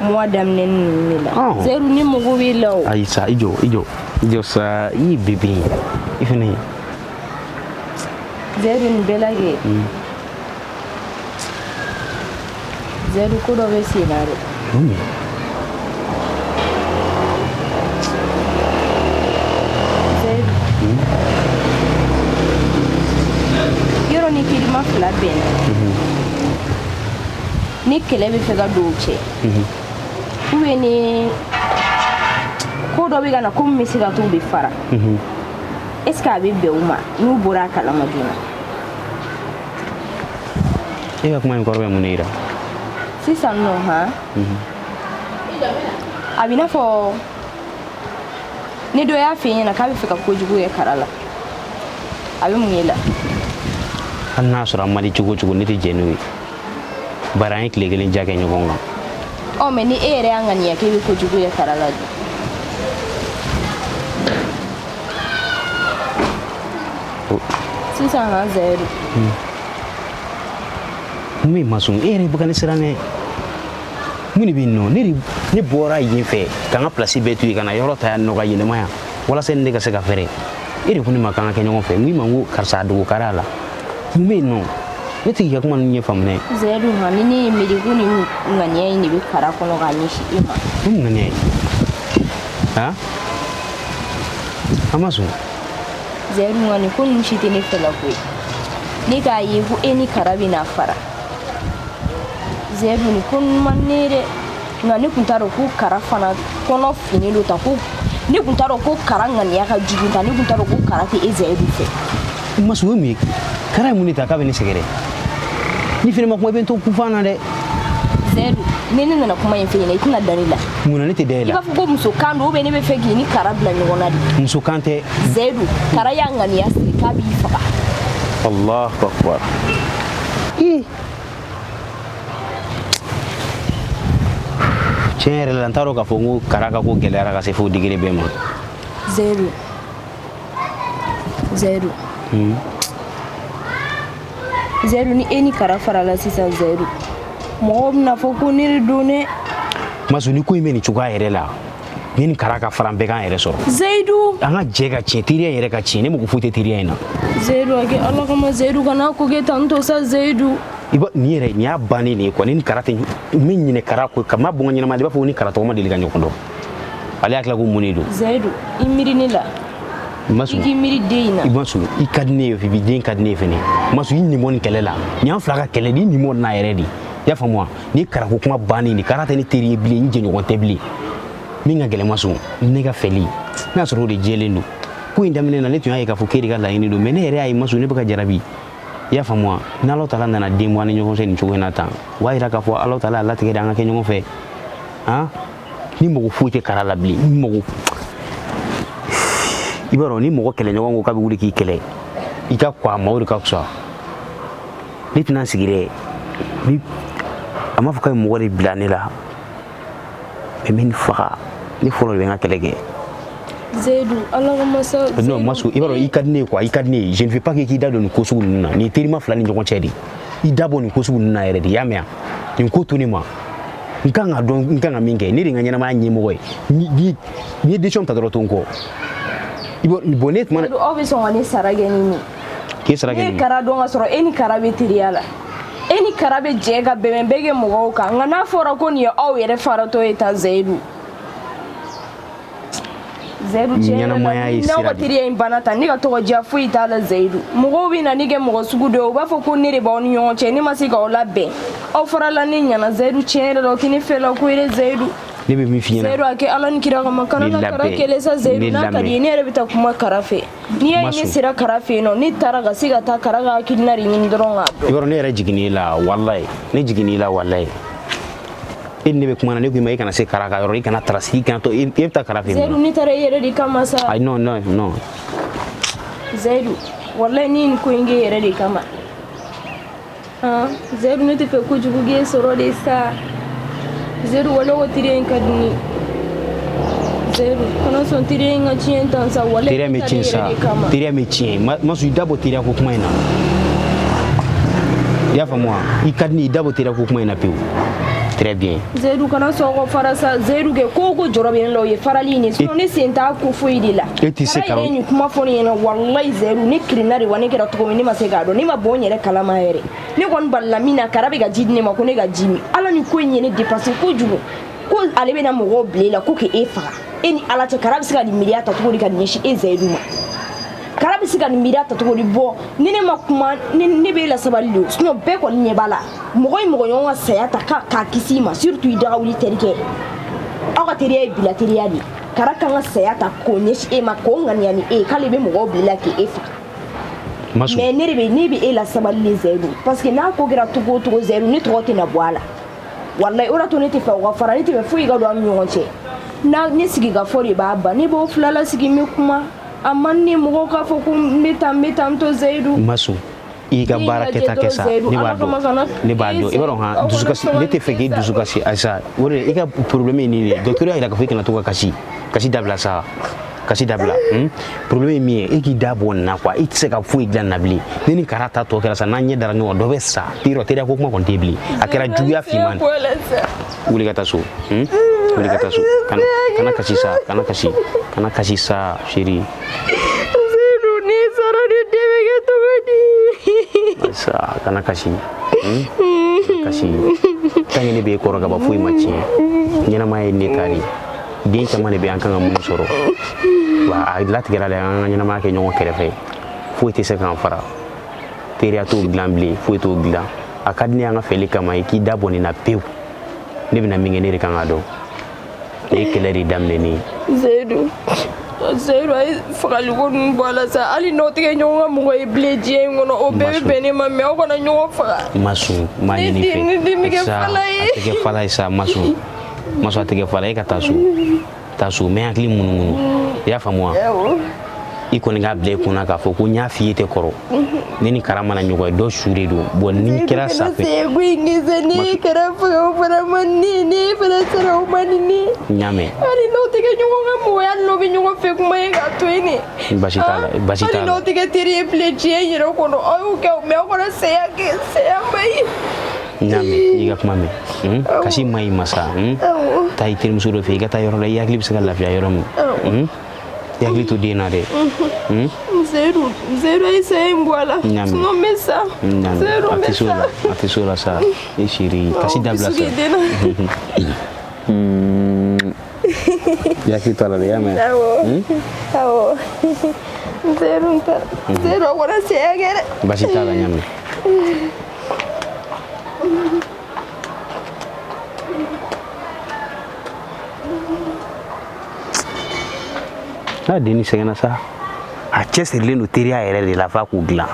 mois daminɛ ninnu de la. Zayidu, ne mago b'e la o. Ayi sa, i jɔ, i jɔ, i jɔ sa, i ye bébé ye i fɛnɛ. Zayidu, nin bɛɛ la kɛ, Zayidu, ko dɔ bɛ sen na dɛ. Mun bɛ? Zayidu, yɔrɔ ni terima fila bɛnna, ni kɛlɛ bɛ fɛ ka don u cɛ, ou bien ni ko dɔ bɛ ka na ko min bɛ se ka t'u bɛ fara, est ce que a bɛ bɛn u ma n'u bɔra a kalama joona? E ka kuma in kɔrɔ bɛ mun de yira? Sisan nɔ han, a bɛ i n'a fɔ ni dɔ y'a f'e ɲɛna k'a bɛ fɛ ka kojugu kɛ kara la, a bɛ mun k'e la? Hali n'a sɔrɔ a man di cogo o cogo, ne tɛ jɛn n'o ye, bari an ye tile kelen ja kɛ ɲɔgɔn kan. Ɔ, mais ni e yɛrɛ y'a ŋaniya k'e bɛ kojugu kɛ kara la dun? Sisan han, Zayidu. Mun bɛ Masun? E yɛrɛ bɛ ka ne siran dɛ. Mun de bɛ yen nɔ? Ne de ne bɔra yen fɛ ka n ka place bɛɛ to yen ka na yɔrɔ ta yan nɔ ka yɛlɛma yan walasa ne ka se ka fɛrɛ. E de ko ne ma k'an ka kɛ ɲɔgɔn fɛ. N k'i ma n ko karisa a dogo kari a la. Mun bɛ yen nɔ? Ne tɛ k'i ka kuma ninnu ɲɛ faamu dɛ. Zayidu han, ni ne ye miiri ko nin ŋaniya in de bɛ kara kɔnɔ k'a ɲɛsin e ma. O mun ŋaniya ye han? A ma sɔn. Zayidu, nka nin ko ninnu si tɛ ne fɛla ko ye. Ne k'a ye ko e ni kara bɛna fara. Zayidu, nin ko ninnu man di ne ye dɛ. Nka ne tun t'a dɔn ko kara fana kɔnɔ finnen don tan, ko ne tun t'a dɔn ko kara ŋaniya ka jugu tan, ne tun t'a dɔn ko kara tɛ e Zayidu fɛ. Masu, o ye mun ye? Kara ye mun de ta k'a bɛ ne sɛgɛrɛ? Ni fɛnɛ ma kuma, i bɛ n to kunfan na dɛ. Zayidu, ni ne nana kuma in f'e ɲɛna, i tɛna da ne la. Mun na ne tɛ da e I la? b'a fɔ ko muso kan don, ou bien ne bɛ fɛ k'i ni kara bila ɲɔgɔn na de. Muso kan tɛ. Zayidu, kara y'a ŋaniya siri k'a b'i faga. Allahu akbar. Ii. Tiɲɛ yɛrɛ la, n t'a dɔn k'a fɔ n ko kara ka ko gɛlɛyara ka se fo degré bɛɛ ma. Zayidu, Zayidu, Zayidu, ni e ni kara farala sisan, Zayidu, mɔgɔw bɛna fɔ ko ne de don dɛ. Masu, ni ko in bɛ nin cogoya yɛrɛ la, ni nin kara ka fara, an bɛɛ k'an yɛrɛ sɔrɔ. Zayidu. An ka jɛ ka tiɲɛ, teriya yɛrɛ ka tiɲɛ, ne mako foyi tɛ teriya in na. Zayidu, a kɛ Ala kama, Zayidu, kana ko kɛ tan tɔ sa, Zayidu. I ba nin yɛrɛ, nin y'a bannen de ye quoi. Ni nin kara tɛ, n bɛ ɲinɛ kara kɔ ka ma bɔ n ka ɲɛnamaya la, i b'a fɔ ko ni kara tɔgɔ ma deli ka ɲɔgɔn dɔn. Ale y'a tila ko mun de don? Zayidu, i miiri ne la. Masu, I k'i miiri den in na. I Masu, i ka di ne ye, bi den ka di ne ye fɛnɛ. Masu, i nin bɔ nin kɛlɛ la, nin y'an fila ka kɛlɛ de, i nin bɔ nin na yɛrɛ de. I y'a faamu wa? Ni karako kuma bannen, ni kara tɛ ne teri ye bilen, n jɛɲɔgɔn tɛ bilen. Min ka gɛlɛn Masu, ne ka fɛli, n'a y'a sɔrɔ o de jɛlen don. Ko in daminɛ na, ne tun y'a ye k'a fɔ k'e de ka laɲini don, mais ne yɛrɛ y'a ye Masu, ne bɛ ka jarabi. I y'a faamu wa? N'Ala taala nana den bɔ an ni ɲɔgɔn cɛ nin cogo in na tan, o b'a yira k'a fɔ Ala taala y'a latigɛ de an ka kɛ ɲɔgɔn fɛ. Han? Ni mɔgɔ foyi tɛ kara la bilen, ni mɔgɔ i b'a dɔn ni mɔgɔ kɛlɛɲɔgɔn ko k'a bɛ wuli k'i kɛlɛ, i ka kɔ a ma, o de ka fisa. Ne tɛna sigi dɛ. Ni a m'a fɔ k'a ye mɔgɔ de bila ne la, mais n bɛ nin faga, ne fɔlɔ de bɛ n ka kɛlɛ kɛ. Zayidu, Ala kama sa. Non Masu, i b'a dɔn i ka di ne ye quoi, i ka di ne ye. Je ne veux pas que k'i da don nin ko sugu ninnu na. Nin ye terima fila ni ɲɔgɔn cɛ de. I da bɔ nin ko sugu ninnu na yɛrɛ de, i y'a mɛn wa? Nin ko to ne ma. N kan ka dɔn n kan ka min kɛ, ne de ye n ka ɲɛnamaya ɲɛmɔgɔ ye. Ni ye décision ta dɔrɔn, to n kɔ. I bɔ bon, ne tuma Zayidu, aw bɛ sɔn ka ne sara kɛ ni nin. K'e sara kɛ Ne ye nin ye. kara dɔn ka sɔrɔ e ni kara bɛ teriya la. E ni kara bɛ jɛ ka bɛnbɛn bɛɛ kɛ mɔgɔw kan, nka n'a fɔra ko nin ye aw yɛrɛ faratɔ ye tan, Zayidu. Zayidu, tiɲɛ yɛrɛ la, Ɲɛnamaya ye n'aw sira ka de. teriya in banna tan, ne ka tɔgɔ diya foyi t'a la. Zayidu, mɔgɔw bɛ na ne kɛ mɔgɔ sugu dɔ ye, u b'a fɔ ko ne de b'aw ni ɲɔgɔn cɛ, ne ma se k'aw labɛn, aw farala ne ɲɛna. Zayidu, tiɲɛ yɛrɛ la, o tɛ ne fɛ la ko ye dɛ, Zayidu. Ne bɛ min f'i ɲɛna. Seyidu, a kɛ Ala ni kira kama, kana na Kara kɛlɛ sa Seyidu, n'a ka di ye ne yɛrɛ bɛ taa kuma Kara fɛ. N'i y'a ye ne sera Kara fɛ yen nɔ, ne taara ka se ka taa Kara ka hakilina de ɲini dɔrɔn k'a dɔn. I b'a dɔn ne yɛrɛ jiginn'i la walayi, ne jiginn'i la walayi. E ni ne bɛ kuma na, ne ko i ma i kana se Kara ka yɔrɔ, i kana tarasi, i kana to, e bɛ taa Kara fɛ yen. Seyidu, ne taara i yɛrɛ de kama sa. Ayi, non non non. Seyidu, walayi ne ye nin ko in kɛ e yɛrɛ de kama. Seyidu, ne tɛ fɛ kojugu k'e sɔrɔ de sa. Seyidu, walayi o teriya in ka di ne ye. Seyidu, kana sɔn teriya in ka tiɲɛ tan sa, walayi. Teriya bɛ tiɲɛ sa, teriya bɛ tiɲɛ. Masu, i da bɔ teriya ko kuma in na. I y'a faamu wa? I ka di ne ye, i da bɔ teriya ko kuma in na pewu. Très bien. Seyidu, kana sɔn ka fara sa. Seyidu kɛ ko o ko jɔrɔ bɛ ne la, o ye farali in de ye. Sinon ne sen t'a ko foyi de la. E tɛ se ka. Kara yɛrɛ ye nin kuma fɔ ne ɲɛna, walayi Seyidu, ne kirinna de wa, ne kɛra cogo min ne ma se k'a dɔn, ne ma bɔ n yɛrɛ kalama yɛrɛ. Ne kɔni balila min na, Kara bɛ ka ji di ne ma ko ne ka ji min. Ala ni ko in ye ne dépassé kojugu. Ko ale bɛna mɔgɔw bila e la ko k'e faga. E ni Ala cɛ, Kara bɛ se ka nin miiriya ta cogo di ka nin ɲɛsin e Seyidu ma? Kara bɛ se ka nin miiriya ta cogo di? Bɔ ni ne ma kuma, ne b'e la sabali de o. Sinon bɛɛ kɔni ɲɛ b'a la. Mɔgɔ ye mɔgɔ ɲɔgɔn ka saya ta k'a kisi i ma, surtout i dagawuli terikɛ. Aw ka teriya ye bila teriya de ye. Kara kan ka saya ta k'o ɲɛsin e ma, k'o ŋaniya ni e ye k'ale bɛ mɔgɔw bila k'e faga. Mais ne de bɛ ne bɛ e la sabali de Seyidu, parce que n'a ko kɛra cogo o cogo Seyidu, ne tɔgɔ tɛna bɔ a la. Walayi o de to ne tɛ fɛ o ka fara, ne tɛ fɛ foyi ka don an ni ɲɔgɔn cɛ. N'a ne sigi ka fɔ de b'a ban, ne b'o fila lasigi n bɛ kuma. A man ne mɔgɔw k'a fɔ ko n bɛ taa n bɛ taa n to Seyidu. Masu, i ka baara kɛta kɛ sa, ne b'a dɔn, ne b'a dɔn. I b'a dɔn han, dusukasi, ne tɛ fɛ k'i dusukasi ayisa. O de i ka problème ye nin de ye. Docteur y'a jira k'a fɔ i kana to ka kasi, kasi dabila sa, kasi dabila. Problème ye min ye, e k'i da bɔ nin na quoi, i tɛ se ka foyi dilan na bilen. Ne ni Kara ta tɔ kɛra sa, n'an ɲɛ dara ɲɔgɔn kan, dɔ bɛ sa. Yɔrɔ teriya ko kuma kɔni tɛ bilen. A kɛra juguya finman de. Wuli ka taa so. Wuli ka taa so. Kana kasi sa, kana kasi, kana kasi sa, chérie. Seyidu, ne sara ne den bɛ kɛ cogo di? Sa, kana kasi. Kasi. Tant que ne b'e kɔrɔ ka ban, foyi ma tiɲɛ. Ɲɛnamaya ye ne ta de ye. Den caman de bɛ an kan ka minnu sɔrɔ. Wa a latigɛra de an ka ɲɛnamaya kɛ ɲɔgɔn kɛrɛfɛ. Foyi tɛ se k'an fara. Teriya t'o dilan bilen, foyi t'o dilan. A ka di ne ye an ka fɛli kama i k'i da bɔ nin na pewu. Ne bɛna min kɛ, ne de kan k'a dɔn. Ne ye kɛlɛ de daminɛ ne ye. Seyidu, Seyidu, a ye fagaliko ninnu bɔ a la sa. Hali n'aw tɛ kɛ ɲɔgɔn ka mɔgɔ ye bilen diɲɛ in kɔnɔ, o bɛɛ bɛ bɛn ne ma, mais aw kana ɲɔgɔn faga. Masu, n b'a ɲini i fɛ. Ne den bɛ kɛ fala ye. A tɛ kɛ fala ye sa, Masu. Masu, a tɛ kɛ fala ye, e ka taa so. Taa so, n bɛ hakili munumunu. I y'a faamu wa? I kɔni k'a bila i kunna k'a fɔ ko n y'a f'i ye tɛ kɔrɔ. Ne ni Kara mana ɲɔgɔn ye, dɔ su de don. Bon, n'i kɛra sa fɛ. Seyidu, in kɛ sa, ne ye Kara faga, o fana man di ne ye, ne fana sara, o man di ne ye. N y'a mɛn. Hali n'aw tɛ kɛ ɲɔgɔn ka mɔgɔ ye, hali n'aw bɛ ɲɔgɔn fɛ kuma ye k'a to yen de. Basi t'a la, basi t'a la. Hali n'aw tɛ kɛ teri ye bilen diɲɛ in yɛrɛ kɔnɔ, aw y'o kɛ, mais aw kana saya kɛ, saya man ɲi. N y'a mɛn, i ka kuma mɛn. Kasi ma ɲi ma sa. Taa i terimuso dɔ fɛ, i ka taa yɔrɔ la, i hakili bɛ se ka lafiya yɔrɔ min. I hakili to den na dɛ. Seyidu, Seyidu, a ye saya in bɔ a la. Sinon n bɛ sa. Seyidu, n bɛ sa. A tɛ s'o la sa. E chérie, kasi dabila sa. I hakili to a la dɛ, i y'a mɛn? Awɔ. Awɔ. Seyidu, n taara. Seyidu, a kana saya kɛ dɛ. Basi t'a la, n y'a mɛn. N'a denni sɛgɛnna sa, a cɛsirilen don teriya yɛrɛ de la f'a k'o dilan.